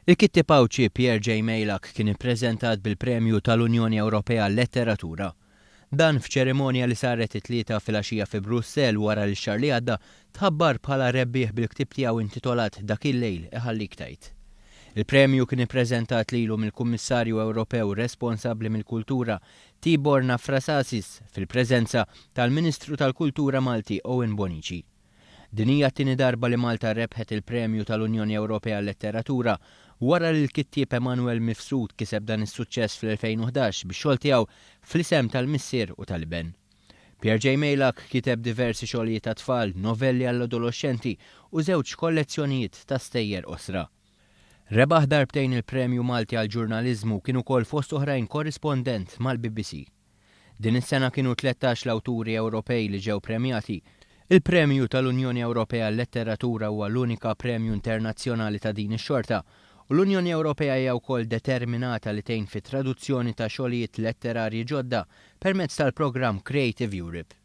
Il-kittieb Għawdxi Pierre J. Meilak kien ippreżentat bil-Premju tal-Unjoni Ewropea għal-Letteratura. Dan f'ċerimonja li saret it-Tlieta filgħaxija fi Brussell wara li x-xahar li għadda tħabbar bħala rebbieħ bil-ktieb tiegħu intitolat Dak il-Lejl Iħallik Tgħid. Il-premju kien ippreżentat lilu mill-Kummissarju Ewropew responsabbli mill-Kultura Tibor Nafrasasis fil-preżenza tal-Ministru tal-Kultura Malti Owen Bonnici. Din hija t-tieni darba li Malta rebħet il-Premju tal-Unjoni Ewropea għal-Letteratura wara li l-kittieb Emanuel Mifsud kiseb dan is-suċċess fl-2011 bix-xogħol tiegħu Fl-Isem tal-Missier u tal-Iben. Pierre J. Meilak kiteb diversi xogħlijiet għat-tfal, novelli għall-adoloxxenti u żewġ kollezzjonijiet ta' stejjer qosra. Rebaħ darbtejn il-Premju Malti għall-Ġurnaliżmu u kien ukoll fost oħrajn korrispondent mal-BBC. Din is-sena kienu 13 l-awturi Ewropej li ġew premjati. Il-Premju tal-Unjoni Ewropea għal-Letteratura huwa l-unika premju internazzjonali ta' din ix-xorta, u l-Unjoni Ewropea hija wkoll determinata li tgħin fit-traduzzjoni ta' xogħlijiet letterarji ġodda permezz tal-programm Creative Europe.